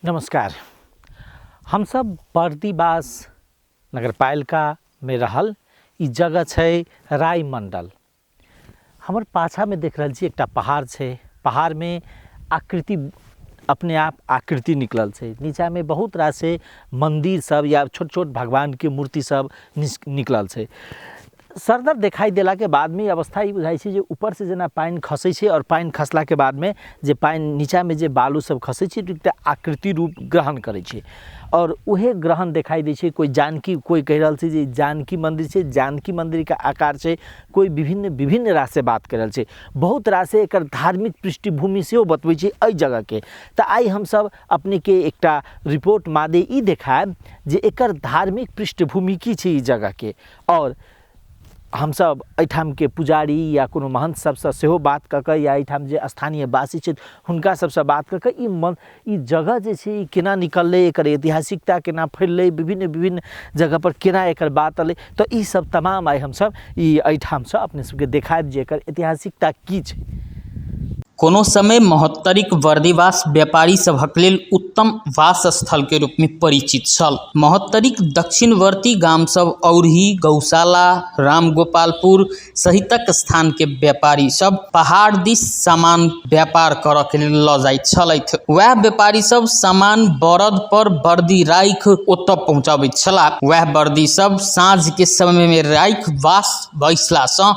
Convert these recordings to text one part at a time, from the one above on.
नमस्कार। हम सब बर्दीवास नगरपालिका में रहल ई जगह छै राय मंडल। हमर पाछा में देख रहल छी एकटा पहाड़ छै। पहाड़ में आकृति अपने आप आकृति निकलल छै। नीचा में बहुत रास मंदिर सब या छोट छोट भगवान के मूर्ति सब निकलल छै। सरदर दिखाई देला के बाद में अवस्था ई बुझाई छै जे ऊपर से जेना पानी खसै छै और पानी खसला के बाद में जे पानी नीचा में जे बालू सब खसै छै एकटा आकृति रूप ग्रहण करै छै और उहे ग्रहण दिखाई दै छै। कोई जानकी, कोई कह रहल छै जे जानकी मंदिर छै, जानकी मंदिर का आकार छै। कोई विभिन्न रास से बात कर रहल छै। बहुत रास एकर धार्मिक पृष्ठभूमि से बतबै छै एहि जगह के। तो आई हम सब अपने के एकटा रिपोर्ट मादे ई देखायब जे एकर धार्मिक पृष्ठभूमि की छै ई जगह के। और हम सब एठाम के पुजारी या कोनो महंत सबसे सेहो बात क के या एठाम जे स्थानीय वासी छै हुनका सबसे बात क के ई जगह जे छै ई केना निकलले, एकर ऐतिहासिकता केना फैलले, विभिन्न जगह पर केना एकर बात अलै। तो ई सब तमाम आई हम सब ई एठाम से अपने सबके देखायब जे एकर ऐतिहासिकता की छै। कोनो समय महोत्तरीक बर्दीवास व्यापारी सभक लेल उत्तम वास स्थल के रूप में परिचित छल। महोत्तरीक दक्षिणवर्ती गाम सब औरही, गौशाला, रामगोपालपुर सहितक स्थान के व्यापारी सब पहाड़ दिस सामान व्यापार करऽ के लेल लऽ जाइत छलथि। वह व्यापारी सब सामान बरद पर बर्दी राइख ओतऽ पहुँचाबैत छलाह। वह बर्दी सब साँझ के समय में राइख वास बैसला सँ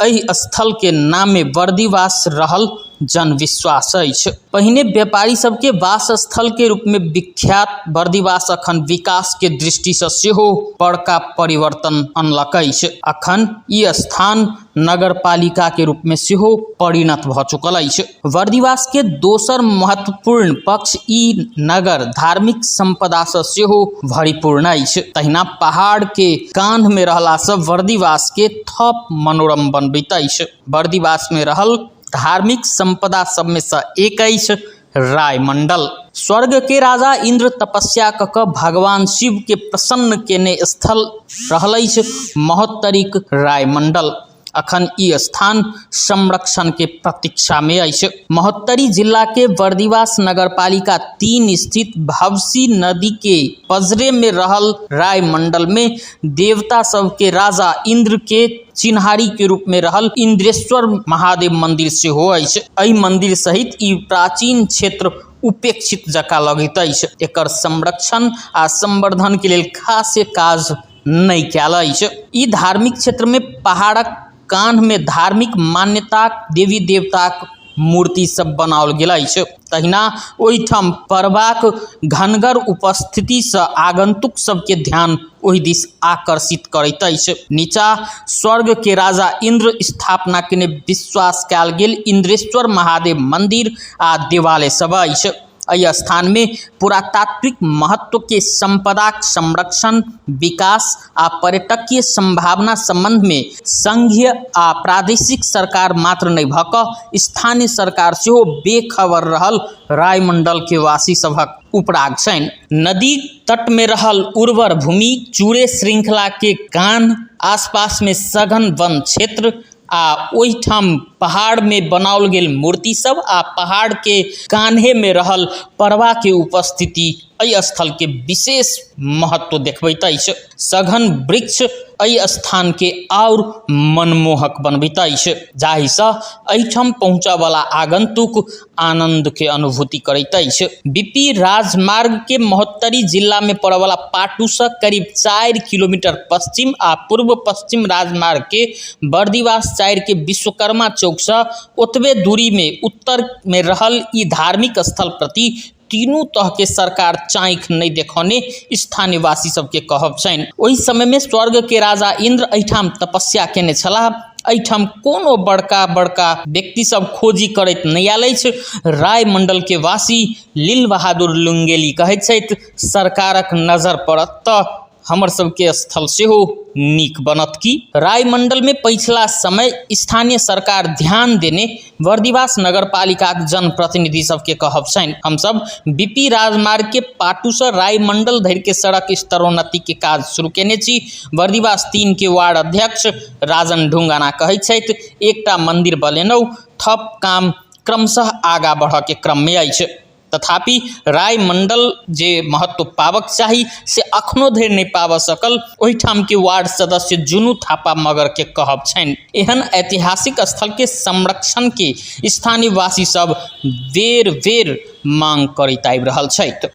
एहि स्थल के नामे बर्दीवास रहल जन विश्वास अछि। पहिने व्यापारी सबके वास स्थल के रूप में विख्यात बर्दीवास अखन विकास के दृष्टि से सेहो बड़का परिवर्तन अनलक अछि। अखन ई स्थान नगर पालिका के रूप में सेहो परिणत भ चुकल अछि। बर्दीवास के दोसर महत्वपूर्ण पक्ष ई नगर धार्मिक संपदा से सेहो भरिपूर्ण अछि। तहिना पहाड़ के कान्ह में रहला से बर्दीवास के थप मनोरम बनबैत अछि। बर्दीवास में रहल धार्मिक संपदा सब में से एक अछि राय मंडल। स्वर्ग के राजा इंद्र तपस्या क के भगवान शिव के प्रसन्न केने स्थल रहल अछि महोत्तरीक राय मंडल। अखन ई स्थान संरक्षण के प्रतीक्षा में अछि। महोत्तरी जिला के बर्दीवास नगरपालिका 3 स्थित भवसी नदी के पजरे में रहल राय मंडल में देवता सब के राजा इंद्र के चिन्हारी के रूप में रहल इंद्रेश्वर महादेव मंदिर सेहो अछि। एहि मंदिर सहित ई प्राचीन क्षेत्र उपेक्षित जकाँ लगैत अछि। एकर संरक्षण आ संवर्धन के लेल खासे काज नहि कयल अछि। ई धार्मिक क्षेत्र में पहाड़क कान्ह में धार्मिक मान्यताक देवी देवताक मूर्ति सब बनाओल गेल अछि। तहिना ओहिठाम परबाक घनगर उपस्थिति से आगंतुक सबके ध्यान ओहि दिस आकर्षित करैत अछि। नीचा स्वर्ग के राजा इंद्र स्थापना केने विश्वास कयल गेल इंद्रेश्वर महादेव मंदिर आ देवालय सब अछि। एहि स्थान में पुरातात्विक महत्व के संपदाक संरक्षण, विकास आ पर्यटकीय संभावना संबंध में संघीय आ प्रादेशिक सरकार मात्र नहीं भ क स्थानीय सरकार सेहो बेखबर रहल राय मंडल के वासी सभक उपराग छनि। नदी तट में रहल उर्वर भूमि, चूड़े श्रृंखला के कान, आसपास में सघन वन क्षेत्र आ ओहिठाम पहाड़ में बनाओल गेल मूर्ति सब आ पहाड़ के कान्हे में रहल परवा के उपस्थिति एहि स्थल के विशेष महत्व देखबैत अछि। सघन वृक्ष एहि स्थान के और मनमोहक बनबैत अछि, जाहि सँ एहिठाम पहुँचय वाला आगंतुक आनंद के अनुभूति करैत अछि। बीपी राजमार्ग के महोत्तरी जिला में पड़े वाला पाटू से करीब 4 किलोमीटर पश्चिम आ पूर्व पश्चिम राजमार्ग के बर्दीवास 4 के विश्वकर्मा चौक से ओतबे दूरी में उत्तर में रहल ई धार्मिक स्थल प्रति तीनों तह के सरकार चाँख नहीं देखौने स्थानीय वासी सबके कहब छनि। ओहि समय में स्वर्ग के राजा इंद्र एहिठाम तपस्या केने छलाह। एहिठाम कोनो बड़का बड़का व्यक्ति सब खोजी करैत नहीं आयल अछि। राय मंडल के वासी लील बहादुर लुंगेली कहैत छथि, सरकारक नजर पड़त तऽ हमर सबके स्थल सेहो नीक बनत की। राय मंडल में पिछला समय स्थानीय सरकार ध्यान देने बर्दीवास नगरपालिका जनप्रतिनिधि सबके कहब छनि। हम सब बीपी राजमार्ग के पाटू से राय मंडल धरि के सड़क स्तरोन्नति के काज शुरू केने छी। बर्दीवास 3 के वार्ड अध्यक्ष राजन ढुंगाना कहैत छथि, एकटा मंदिर बनेनौ, थप काम क्रमशः आगा बढ़ के क्रम में अछि। तथापि राय मंडल जे महत्व पावक चाही से अखनो धरि नहीं पाव सकल। ओहिठाम के वार्ड सदस्य जुनू थापा मगर के कहब छनि एहन ऐतिहासिक स्थल के संरक्षण के स्थानीय वासी सब बेर बेर मांग करैत आबि रहल छथि।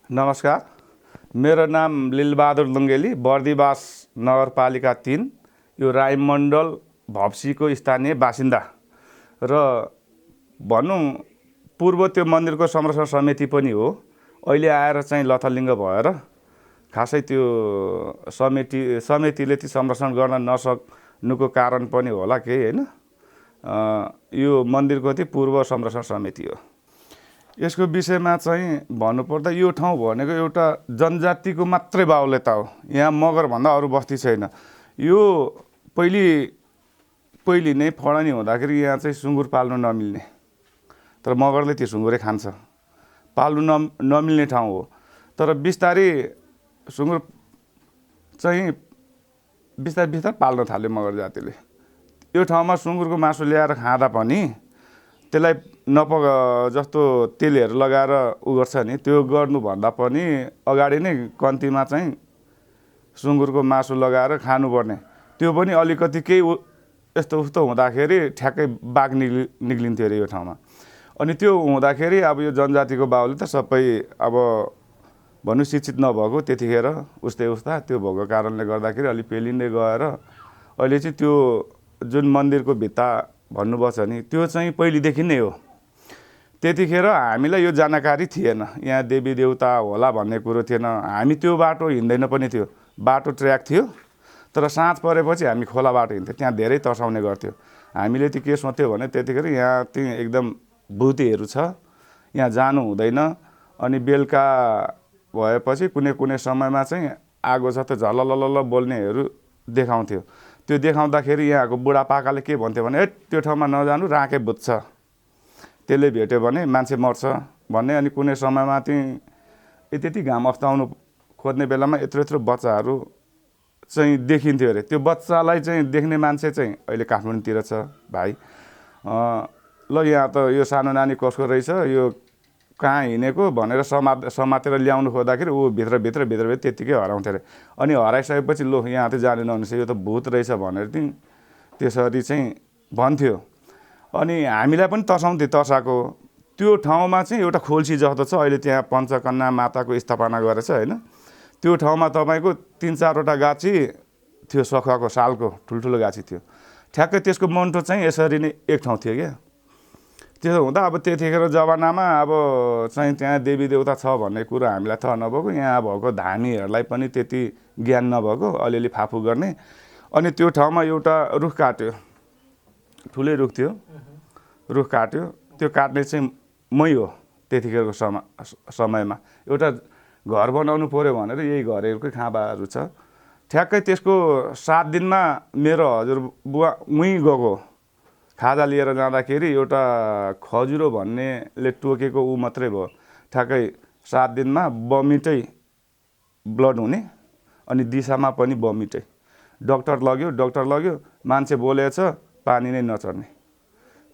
नमस्कार, मेरो नाम लीलबहादुर लुङ्गेली, बर्दिवास नगरपालिका 3, यो राईमण्डल भप्सीको स्थानीय बासिन्दा र भनौँ पूर्व त्यो मन्दिरको संरक्षण समिति पनि हो। अहिले आएर चाहिँ लथलिङ्ग भएर खासै त्यो समितिले ती संरक्षण गर्न नसक्नुको कारण पनि होला केही हैन। यो मन्दिरको चाहिँ पूर्व संरक्षण समिति हो। यसको विषयमा चाहिँ भन्नुपर्दा यो ठाउँ भनेको एउटा जनजातिको मात्रै बाहुल्यता हो। यहाँ मगर भन्दा अरू बस्ती छैन। यो पहिले नै फडानी हुँदाखेरि यहाँ चाहिँ सुँगुर पाल्नु नमिल्ने, तर मगरले त्यो सुँगुरै खान्छ, पाल्नु नमिल्ने ठाउँ हो। तर बिस्तारै सुँगुर चाहिँ बिस्तारै पाल्न थाल्यो मगर जातिले। यो ठाउँमा सुँगुरको मासु ल्याएर खाँदा पनि त्यसलाई जस्तो तेलहरू लगाएर उ गर्छ नि, त्यो गर्नुभन्दा पनि अगाडि नै कन्तीमा चाहिँ सुँगुरको मासु लगाएर खानुपर्ने। त्यो पनि अलिकति केही यस्तो उस्तो हुँदाखेरि ठ्याक्कै बाघ निक्लिन्थ्यो अरे यो ठाउँमा। अनि त्यो हुँदाखेरि अब यो जनजातिको बाहुल्यता सबै अब भन्नु शिक्षित नभएको त्यतिखेर उस्तै उस्ता त्यो भएको कारणले गर्दाखेरि अलि पेलिँदै गएर अहिले चाहिँ त्यो जुन मन्दिरको भित्ता भन्नुभएको छ नि त्यो चाहिँ पहिलेदेखि नै हो। त्यतिखेर हामीलाई यो जानकारी थिएन, यहाँ देवी देवता होला भन्ने कुरो थिएन। हामी त्यो बाटो हिँड्दैन पनि थियो, बाटो ट्र्याक थियो, तर साँझ परेपछि हामी खोला बाटो हिँड्थ्यौँ, त्यहाँ धेरै तर्साउने गर्थ्यो। हामीले त्यो के सोच्थ्यो भने त्यतिखेर यहाँ चाहिँ एकदम भूतेहरू छ, यहाँ जानु हुँदैन। अनि बेलुका भएपछि कुनै कुनै समयमा चाहिँ आगो छ त झललल बोल्नेहरू देखाउँथ्यो। त्यो देखाउँदाखेरि यहाँको बुढापाकाले के भन्थ्यो भने त्यो ठाउँमा नजानु, राँके भूत छ, त्यसले भेट्यो भने मान्छे मर्छ भन्ने। अनि कुनै समयमा चाहिँ यति घाम अस्ताउनु खोज्ने बेलामा यत्रो यत्रो बच्चाहरू चाहिँ देखिन्थ्यो अरे। त्यो बच्चालाई चाहिँ देख्ने मान्छे चाहिँ अहिले काठमाडौँतिर छ भाइ। ल यहाँ त यो सानो नानी कसको रहेछ, यो कहाँ हिँडेको भनेर समातेर ल्याउनु खोज्दाखेरि ऊ भित्र त्यत्तिकै हराउँथ्यो अरे। अनि हराइसकेपछि लो यहाँ चाहिँ जानु नहुन्छ, यो त भूत रहेछ भनेर चाहिँ त्यसरी चाहिँ भन्थ्यो। अनि हामीलाई पनि तर्साएको। त्यो ठाउँमा चाहिँ एउटा खोल्सी जस्तो छ, अहिले त्यहाँ पञ्चकन्या माताको स्थापना गरेछ होइन। त्यो ठाउँमा तपाईँको 3-4वटा गाछी थियो, सखुवाको सालको ठुल्ठुलो गाछी थियो। ठ्याक्कै त्यसको मन्टो चाहिँ यसरी नै एक ठाउँ थियो क्या। त्यसो हुँदा अब त्यतिखेर जमानामा अब चाहिँ त्यहाँ देवी देवता छ भन्ने कुरो हामीलाई थाहा नभएको, यहाँ भएको धामीहरूलाई पनि त्यति ज्ञान नभएको, अलिअलि फाफु गर्ने। अनि त्यो ठाउँमा एउटा रुख काट्यो, ठुलै रुख थियो, रुख काट्यो। त्यो काट्ने चाहिँ मै हो। त्यतिखेरको समयमा एउटा घर बनाउनु पऱ्यो भनेर यही घरहरूकै खाँबाहरू छ। ठ्याक्कै त्यसको 7 दिनमा मेरो हजुरबुवा उहीँ गएको, खाजा लिएर जाँदाखेरि एउटा खजुरो भन्नेले टोकेको ऊ मात्रै भयो। ठ्याक्कै 7 दिनमा बमिटै ब्लड हुने, अनि दिशामा पनि बमिटै। डक्टर लग्यो, मान्छे बोलेछ, पानी नै नचढ्ने,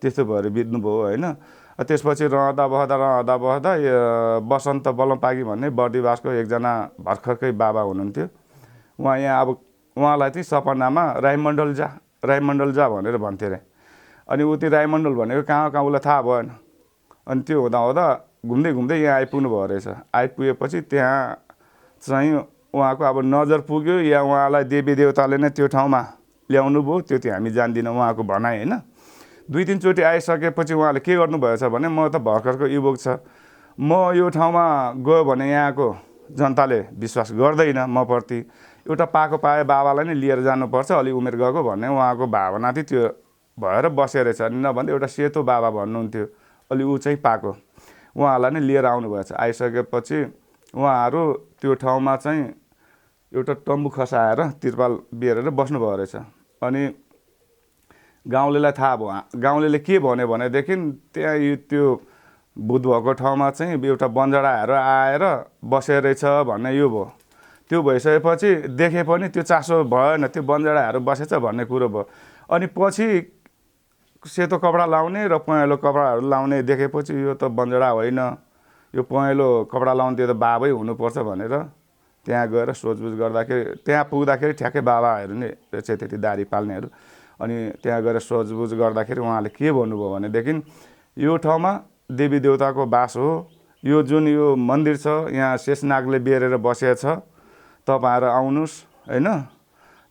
त्यस्तो भएर बित्नुभयो होइन। त्यसपछि रहँदा बस्दा बसन्त बलमपागी भन्ने बर्दिवासको एकजना भर्खरकै बाबा हुनुहुन्थ्यो। उहाँ यहाँ अब उहाँलाई चाहिँ सपनामा राईमण्डल जा भनेर भन्थे अरे। अनि उति राईमण्डल भनेको कहाँ उसलाई थाहा भएन। अनि त्यो हुँदा घुम्दै यहाँ आइपुग्नु भयो रहेछ। आइपुगेपछि त्यहाँ चाहिँ उहाँको अब नजर पुग्यो या उहाँलाई देवी देवताले नै त्यो ठाउँमा ल्याउनु भयो, त्यो चाहिँ हामी जान्दिनँ उहाँको भनाइ होइन। 2-3 चोटि आइसकेपछि उहाँले के गर्नुभएछ भने म त भर्खरको युवक छ, म यो ठाउँमा गयो भने यहाँको जनताले विश्वास गर्दैन म प्रति, एउटा पाको पाए बाबालाई नै लिएर जानुपर्छ, अलि उमेर गएको भन्ने उहाँको भावना थियो। त्यो भएर बसेर छ, नभन्दा एउटा सेतो बाबा भन्नुहुन्थ्यो, अलि ऊ चाहिँ पाको, उहाँलाई नै लिएर आउनुभएछ। आइसकेपछि उहाँहरू त्यो ठाउँमा चाहिँ एउटा तम्बु खसाएर तिरपाल बेरेर बस्नुभयो रहेछ। अनि गाउँलेलाई थाहा भयो। गाउँलेले के भन्यो भनेदेखि त्यहाँ त्यो भूत भएको ठाउँमा चाहिँ एउटा बन्जडाहरू आएर बसेरहेछ भन्ने यो भयो। त्यो भइसकेपछि देखे पनि त्यो चासो भएन, त्यो बन्जडाहरू बसेछ भन्ने कुरो भयो। अनि पछि सेतो कपडा लाउने र पहेँलो कपडाहरू लाउने देखेपछि यो त बन्जडा होइन, यो पहेँलो कपडा लाउने त्यो त बाबै हुनुपर्छ भनेर त्यहाँ गएर सोचबुझ गर्दाखेरि त्यहाँ पुग्दाखेरि ठ्याक्कै बाबाहरू नै रहेछ, त्यति दारी पाल्नेहरू। अनि त्यहाँ गएर सोचबुझ गर्दाखेरि उहाँले के भन्नुभयो भनेदेखि यो ठाउँमा देवी देवताको बास हो, यो जुन यो मन्दिर छ यहाँ शेषनागले बेरेर बसेको छ, तपाईँहरू आउनुहोस् होइन,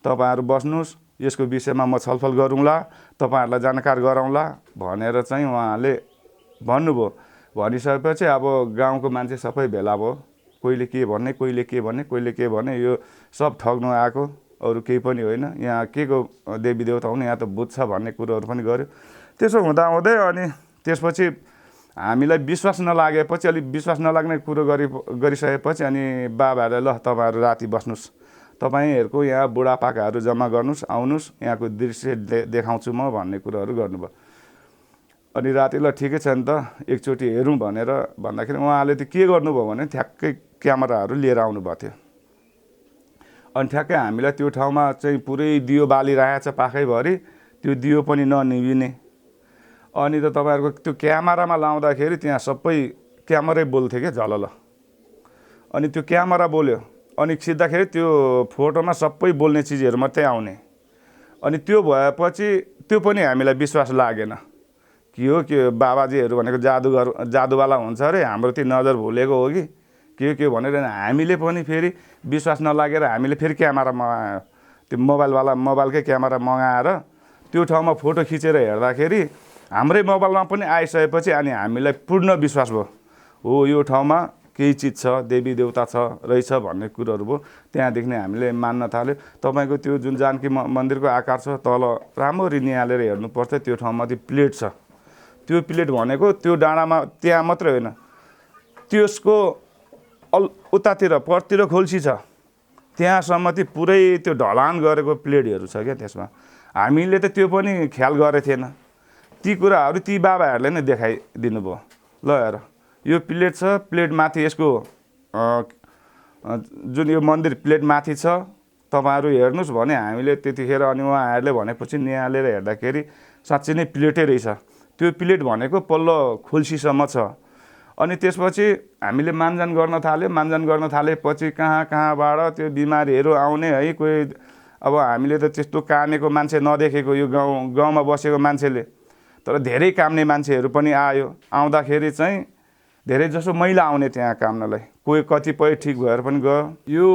तपाईँहरू बस्नुहोस्, यसको विषयमा म छलफल गरौँला, तपाईँहरूलाई जानकार गराउँला भनेर चाहिँ उहाँले भन्नुभयो। भनिसकेपछि अब गाउँको मान्छे सबै भेला भयो, कोहीले के भन्ने, यो सब ठग्नु आएको, अरू केही पनि होइन, यहाँ के को देवी देवता हुन्, यहाँ त भूत छ भन्ने कुरोहरू पनि गर्यो। त्यसो हुँदै अनि त्यसपछि हामीलाई विश्वास नलागेपछि, अलिक विश्वास नलाग्ने कुरो गरिसकेपछि अनि बाबाहरूले ल तपाईँहरू राति बस्नुहोस्, तपाईँहरूको यहाँ बुढापाकाहरू जम्मा गर्नुहोस्, आउनुहोस्, यहाँको दृश्य देखाउँछु म भन्ने कुरोहरू गर्नुभयो। अनि राति ल ठिकै छ नि त एकचोटि हेरौँ भनेर भन्दाखेरि उहाँले त के गर्नुभयो भने ठ्याक्कै क्यामेराहरू लिएर आउनुभएको थियो। अनि ठ्याक्कै हामीलाई त्यो ठाउँमा चाहिँ पुरै दियो बालिरहेको छ पाखैभरि, त्यो दियो पनि ननिभिने। अनि त तपाईँहरूको त्यो क्यामेरामा लाउँदाखेरि त्यहाँ सबै क्यामेरै बोल्थ्यो क्या झलल। अनि त्यो क्यामेरा बोल्यो, अनि खिच्दाखेरि त्यो फोटोमा सबै बोल्ने चिजहरू मात्रै आउने। अनि त्यो भएपछि त्यो पनि हामीलाई विश्वास लागेन। के बाबाजीहरू भनेको जादुवाला हुन्छ अरे, हाम्रो त्यो नजर भुलेको हो कि के भनेर हामीले पनि फेरि विश्वास नलागेर हामीले फेरि क्यामेरा मगायो, त्यो मोबाइलकै क्यामेरा मगाएर त्यो ठाउँमा फोटो खिचेर हेर्दाखेरि हाम्रै मोबाइलमा पनि आइसकेपछि अनि हामीलाई पूर्ण विश्वास भयो, हो यो ठाउँमा केही चिज छ, देवी देवता छ रहेछ भन्ने कुरोहरू भयो। त्यहाँदेखि नै हामीले मान्न थाल्यो। तपाईँको त्यो जुन जानकी मन्दिरको आकार छ तल राम्ररी निहालेर हेर्नुपर्छ, त्यो ठाउँमा त्यो प्लेट छ। त्यो प्लेट भनेको त्यो डाँडामा त्यहाँ मात्रै होइन, त्यसको उतातिर परतिर खोल्सी छ, त्यहाँसम्म चाहिँ पुरै त्यो ढलान गरेको प्लेटहरू छ क्या त्यसमा। हामीले त त्यो पनि ख्याल गरेको थिएन। ती कुराहरू ती बाबाहरूले नै देखाइदिनु भयो। ल हेर यो प्लेट छ, प्लेट माथि यसको जुन यो मन्दिर प्लेट माथि छ, तपाईँहरू हेर्नुहोस् भने हामीले त्यतिखेर अनि उहाँहरूले भनेपछि निहालेर हेर्दाखेरि साँच्चै नै प्लेटै रहेछ। त्यो प्लेट भनेको पल्लो खोल्सीसम्म छ। अनि त्यसपछि हामीले मानजान गर्न थालेपछि कहाँबाट त्यो बिमारीहरू आउने है, कोही अब हामीले त त्यस्तो कामेको मान्छे नदेखेको यो गाउँमा बसेको मान्छेले, तर धेरै काम्ने मान्छेहरू पनि आयो। आउँदाखेरि चाहिँ धेरै जसो महिला आउने त्यहाँ काम्नलाई, कोही कतिपय ठिक भएर पनि गयो। यो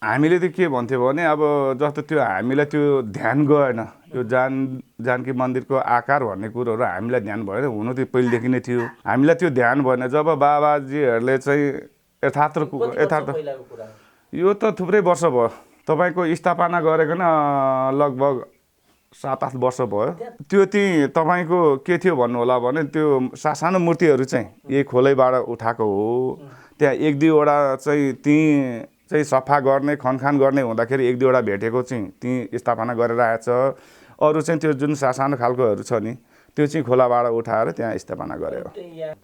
हामीले त के भन्थ्यो भने अब जस्तो त्यो हामीलाई त्यो ध्यान गएन, यो जानकी मन्दिरको आकार भन्ने कुरोहरू हामीलाई ध्यान भएन। हुनु त्यो पहिलेदेखि नै थियो, हामीलाई त्यो ध्यान भएन। जब बाबाजीहरूले चाहिँ यथार्थ यो त थुप्रै वर्ष भयो, तपाईँको स्थापना गरेको न लगभग 7-8 वर्ष भयो। त्यो चाहिँ तपाईँको के थियो भन्नु होला भने त्यो सानो मूर्तिहरू चाहिँ यही खोलैबाट उठाएको हो। त्यहाँ 1-2 वटा चाहिँ त्यहीँ चाहिँ सफा गर्ने खनखान गर्ने हुँदाखेरि 1-2 वटा भेटेको चाहिँ त्यहीँ स्थापना गरेर आएछ। अरू चाहिँ त्यो जुन सानो खालकोहरू छ नि त्यो चाहिँ खोलाबाट उठाएर त्यहाँ स्थापना गरेको।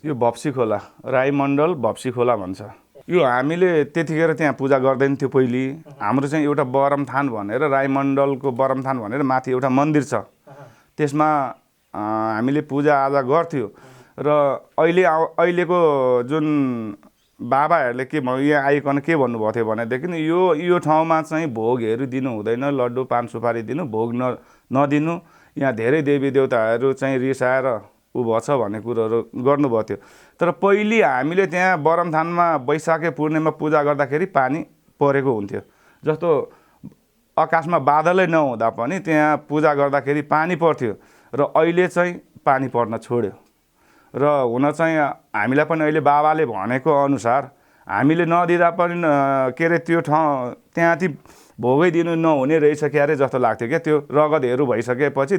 यो भप्सी खोला, राई मण्डल भप्सी खोला भन्छ। यो हामीले त्यतिखेर त्यहाँ पूजा गर्दैन थियो। पहिले हाम्रो चाहिँ एउटा बरमथान भनेर, राई मण्डलको बरमथान भनेर माथि एउटा मन्दिर छ, त्यसमा हामीले पूजाआजा गर्थ्यो। र अहिलेको जुन बाबाहरूले के यहाँ आइकन के भन्नुभएको थियो भनेदेखि यो ठाउँमा चाहिँ भोगहरू दिनु हुँदैन, लड्डु पान सुपारी दिनु, भोग नदिनु, यहाँ धेरै देवी देवताहरू चाहिँ रिसाएर भएको छ भन्ने कुरोहरू गर्नुभएको थियो। तर पहिले हामीले त्यहाँ बरमथानमा वैशाखे पूर्णिमा पूजा गर्दाखेरि पानी परेको हुन्थ्यो। जस्तो आकाशमा बादलै नहुँदा पनि त्यहाँ पूजा गर्दाखेरि पानी पर्थ्यो, र अहिले चाहिँ पानी पर्न छोड्यो। र हुन चाहिँ हामीलाई पनि अहिले बाबाले भनेको अनुसार हामीले नदिँदा पनि के अरे त्यो ठाउँ त्यहाँ चाहिँ भोगै दिनु नहुने रहेछ क्यारे जस्तो लाग्थ्यो क्या। त्यो रगतहरू भइसकेपछि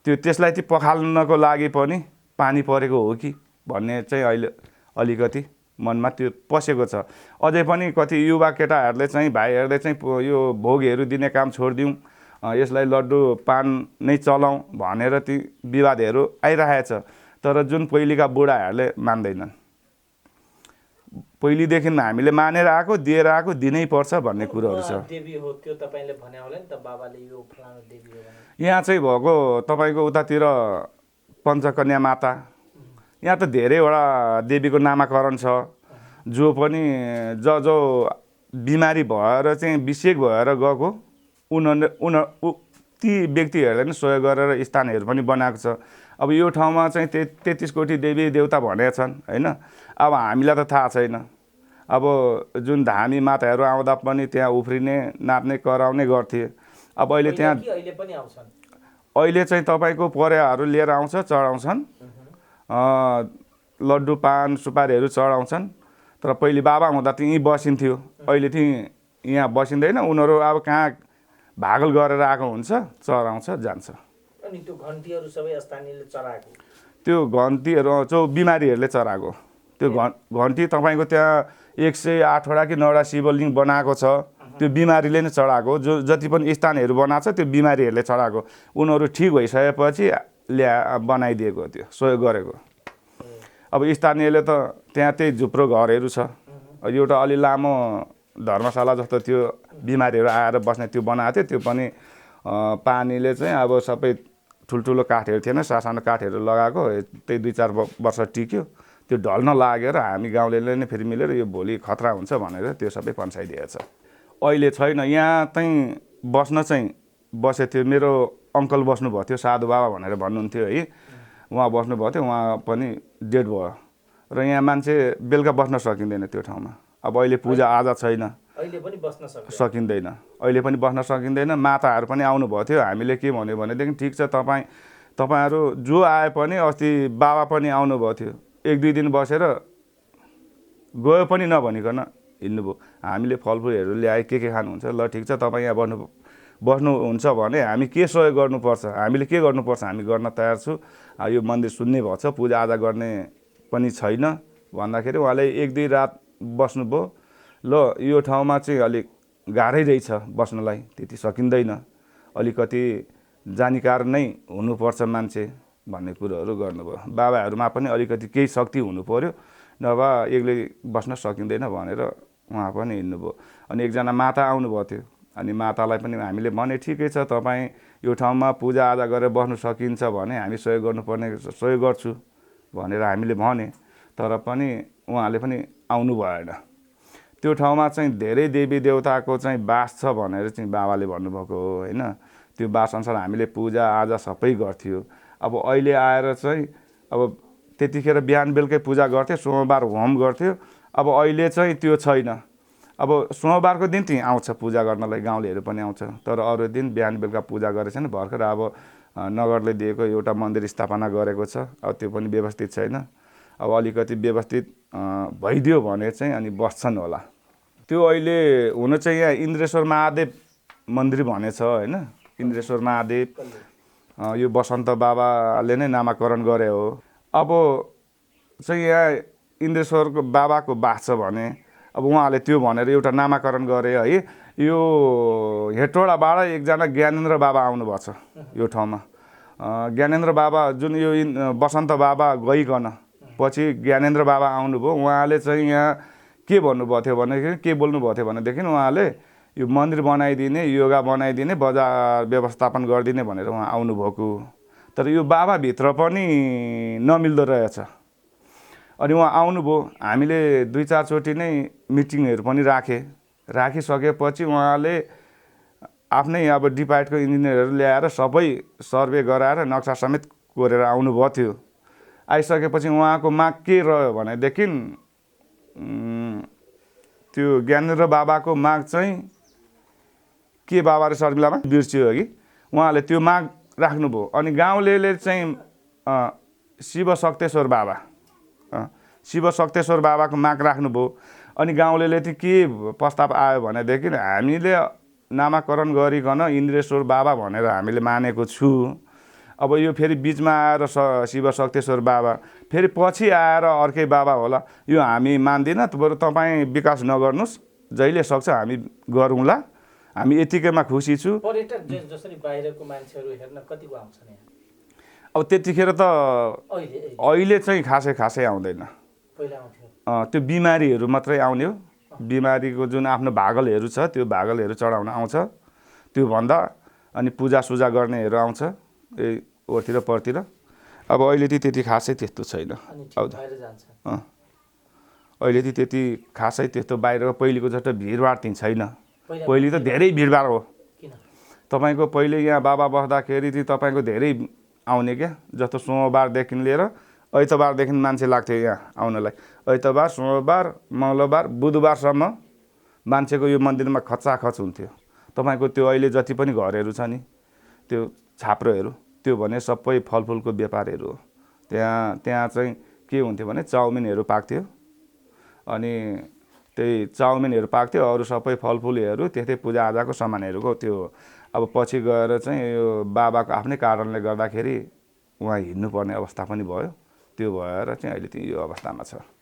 त्यसलाई चाहिँ पखाल्नको लागि पनि पानी परेको हो कि भन्ने चाहिँ अहिले अलिकति मनमा त्यो पसेको छ। अझै पनि कति युवा केटाहरूले चाहिँ भाइहरूले चाहिँ यो भोगहरू दिने काम छोडिदिउँ, यसलाई लड्डु पान नै चलाउँ भनेर ती विवादहरू आइरहेछ। तर जुन पहिलेका बुढाहरूले मान्दैनन्। पहिलेदेखि हामीले मानेर आएको, दिएर आएको, दिनै पर्छ भन्ने कुरोहरू छ। देवी हो त्यो तपाईले भने होला नि त, बाबाले यो फलाना देवी हो भने। यहाँ चाहिँ भएको तपाईँको उतातिर पञ्चकन्या माता, यहाँ त धेरैवटा देवीको नामाकरण छ। जो पनि जो बिमारी भएर चाहिँ विषेक भएर गएको ती व्यक्तिहरूले नै सहयोग गरेर स्थानहरू पनि बनाएको छ। अब यो ठाउँमा चाहिँ 33 कोटी देवी देवता भनेका छन् होइन। अब हामीलाई त थाहा छैन। अब जुन धामी माताहरू आउँदा पनि त्यहाँ उफ्रिने, नाच्ने, कराउने गर्थे। अब अहिले त्यहाँ अहिले चाहिँ तपाईँको परेवाहरू लिएर आउँछ, चढाउँछन्, लड्डु पान सुपारीहरू चढाउँछन्। तर पहिले बाबा हुँदा त यहीँ बसिन्थ्यो, अहिले चाहिँ यहाँ बसिँदैन। उनीहरू अब कहाँ भागल गरेर आएको हुन्छ, चढाउँछ, जान्छ। अनि त्यो घन्टीहरू सबै स्थानीयले चढाएको, त्यो घन्टीहरू जो बिमारीहरूले चढाएको त्यो घन्टी तपाईँको त्यहाँ 108 वटा कि 9 वटा शिवलिङ्ग बनाएको छ। त्यो बिमारीले नै चढाएको, जो जति पनि स्थानहरू बनाएको छ त्यो बिमारीहरूले चढाएको। उनीहरू ठिक भइसकेपछि बनाइदिएको, त्यो सहयोग गरेको। अब स्थानीयले त त्यहाँ त्यही झुप्रो घरहरू छ, एउटा अलि लामो धर्मशाला जस्तो त्यो बिमारीहरू आएर बस्ने त्यो बनाएको थियो। त्यो पनि पानीले चाहिँ अब सबै ठुल्ठुलो काठहरू थिएन, सानो काठहरू लगाएको, त्यही 2-4 वर्ष टिक्यो। त्यो ढल्न लागेर हामी गाउँलेले नै फेरि मिलेर यो भोलि खतरा हुन्छ भनेर त्यो सबै पन्साइदिएछ। अहिले छैन। यहाँ चाहिँ बस्न चाहिँ बसेको थियो, मेरो अङ्कल बस्नुभएको थियो, साधु बाबा भनेर भन्नुहुन्थ्यो है। उहाँ बस्नुभएको थियो, उहाँ पनि डेड भयो। र यहाँ मान्छे बेलुका बस्न सकिँदैन त्यो ठाउँमा। अब अहिले पूजा आजा छैन, अहिले पनि बस्न सक्छ सकिँदैन, अहिले पनि बस्न सकिँदैन। माताहरू पनि आउनुभएको थियो, हामीले के भन्यो भनेदेखि ठिक छ तपाईँहरू जो आए पनि, अस्ति बाबा पनि आउनुभएको थियो, 1-2 दिन बसेर गयो पनि नभनिकन हिँड्नुभयो। हामीले फलफुलहरू ल्याए, के खानुहुन्छ, ल ठिक छ तपाईँ यहाँ बस्नुहुन्छ भने हामी के सहयोग गर्नुपर्छ, हामीले के गर्नुपर्छ हामी गर्न तयार छु। यो मन्दिर सुन्ने भएको छ, पूजाआजा गर्ने पनि छैन भन्दाखेरि उहाँले 1-2 रात बस्नुभयो। ल यो ठाउँमा चाहिँ अलिक गाह्रै रहेछ बस्नलाई, त्यति सकिँदैन, अलिकति जानकार नै हुनुपर्छ मान्छे भन्ने कुरोहरू गर्नुभयो। बाबाहरूमा पनि अलिकति केही शक्ति हुनु पर्यो, नभए एक्लै बस्न सकिँदैन भनेर उहाँ पनि हिँड्नुभयो। अनि एकजना माता आउनुभएको थियो, अनि मातालाई पनि हामीले भने ठिकै छ तपाईँ यो ठाउँमा पूजाआजा गरेर बस्नु सकिन्छ भने हामी सहयोग गर्नुपर्ने सहयोग गर्छु भनेर हामीले भने, तर पनि उहाँले पनि आउनु भएन। त्यो ठाउँमा चाहिँ धेरै देवी देवताको चाहिँ बास छ भनेर चाहिँ बाबाले भन्नुभएको हो होइन। त्यो बास अनुसार हामीले पूजाआजा सबै गर्थ्यो। अब अहिले आएर चाहिँ अब त्यतिखेर बिहान बेलुकै पूजा गर्थ्यो, सोमबार होम गर्थ्यो। अब अहिले चाहिँ त्यो छैन। अब सोमबारको दिन चाहिँ आउँछ पूजा गर्नलाई, गाउँलेहरू पनि आउँछ, तर अरू दिन बिहान बेलुका पूजा गरेछन्। भर्खर अब नगरले दिएको एउटा मन्दिर स्थापना गरेको छ, अब त्यो पनि व्यवस्थित छैन। अब अलिकति व्यवस्थित भइदियो भने चाहिँ अनि बस्छन् होला। त्यो अहिले हुन चाहिँ यहाँ इन्द्रेश्वर महादेव मन्दिर भनेछ होइन। इन्द्रेश्वर महादेव यो बसन्त बाबाले नै नामाकरण गरे हो। अब चाहिँ यहाँ इन्द्रेश्वरको बाबाको बास छ भने अब उहाँले त्यो भनेर एउटा नामाकरण गरे है। यो हेटौडाबाट एकजना ज्ञानेन्द्र बाबा आउनुभएको छ यो ठाउँमा। ज्ञानेन्द्र बाबा जुन यो बसन्त बाबा गइकन पछि ज्ञानेन्द्र बाबा आउनुभयो। उहाँले चाहिँ यहाँ के भन्नुभएको थियो भनेदेखि, के बोल्नुभएको थियो भनेदेखि उहाँले यो मन्दिर बनाइदिने, योगा बनाइदिने, बजार व्यवस्थापन गरिदिने भनेर उहाँ आउनुभएको। तर यो बाबाभित्र पनि नमिल्दो रहेछ। अनि उहाँ आउनुभयो, हामीले 2-4 चोटि नै मिटिङहरू पनि राखिसकेपछि उहाँले आफ्नै अब डिपार्टको इन्जिनियरहरू ल्याएर सबै सर्वे गराएर नक्सा समेत कोरेर आउनुभएको थियो। आइसकेपछि उहाँको माग के रह्यो भनेदेखि त्यो ज्ञानेन्द्र बाबाको माग चाहिँ के बाबा र शर्मिलामा बिर्सियो कि उहाँले त्यो माग राख्नुभयो। अनि गाउँलेले चाहिँ शिव शक्तेश्वर बाबाको माग राख्नुभयो। अनि गाउँलेले चाहिँ के प्रस्ताव आयो भनेदेखि हामीले नामाकरण गरिकन इन्द्रेश्वर बाबा भनेर हामीले मानेको छु। अब यो फेरि बिचमा आएर शिव शक्तेश्वर बाबा, फेरि पछि आएर अर्कै बाबा होला, यो हामी मान्दिनँ। बरु तपाईँ विकास नगर्नुहोस्, जहिले सक्छ हामी गरौँला, हामी यतिकैमा खुसी छु। पर्यटक जसरी बाहिरको मान्छेहरू हेर्न कतिको आउँछन् यहाँ? अब त्यतिखेर त अहिले चाहिँ खासै आउँदैन। त्यो बिमारीहरू मात्रै आउने हो। बिमारीको जुन आफ्नो भागलहरू छ त्यो भागलहरू चढाउन आउँछ, त्यो भन्दा अनि पूजासुजा गर्नेहरू आउँछ यही ओरतिर परतिर। अब अहिले चाहिँ त्यति खासै त्यस्तो छैन। अहिले चाहिँ त्यति खासै त्यस्तो बाहिरको पहिलेको जस्तो भिडभाड चाहिँ छैन। पहिले त धेरै भिडभाड हो। तपाईँको पहिले यहाँ बाबा बस्दाखेरि चाहिँ तपाईँको धेरै आउने क्या, जस्तो सोमबारदेखि लिएर आइतबारदेखि मान्छे लाग्थ्यो यहाँ आउनलाई। आइतबार, सोमबार, मङ्गलबार, बुधबारसम्म मान्छेको यो मन्दिरमा खचाखच हुन्थ्यो। तपाईँको त्यो अहिले जति पनि घरहरू छ नि, त्यो छाप्रोहरू, त्यो भने सबै फलफुलको व्यापारहरू हो। त्यहाँ चाहिँ के हुन्थ्यो भने चाउमिनहरू पाक्थ्यो। अनि त्यही चाउमिनहरू पाक्थ्यो, अरू सबै फलफुलहरू, त्यस्तै पूजाआजाको सामानहरूको त्यो। अब पछि गएर चाहिँ यो बाबाको आफ्नै कारणले गर्दाखेरि उहाँ हिँड्नुपर्ने अवस्था पनि भयो। त्यो भएर चाहिँ अहिले चाहिँ यो अवस्थामा छ।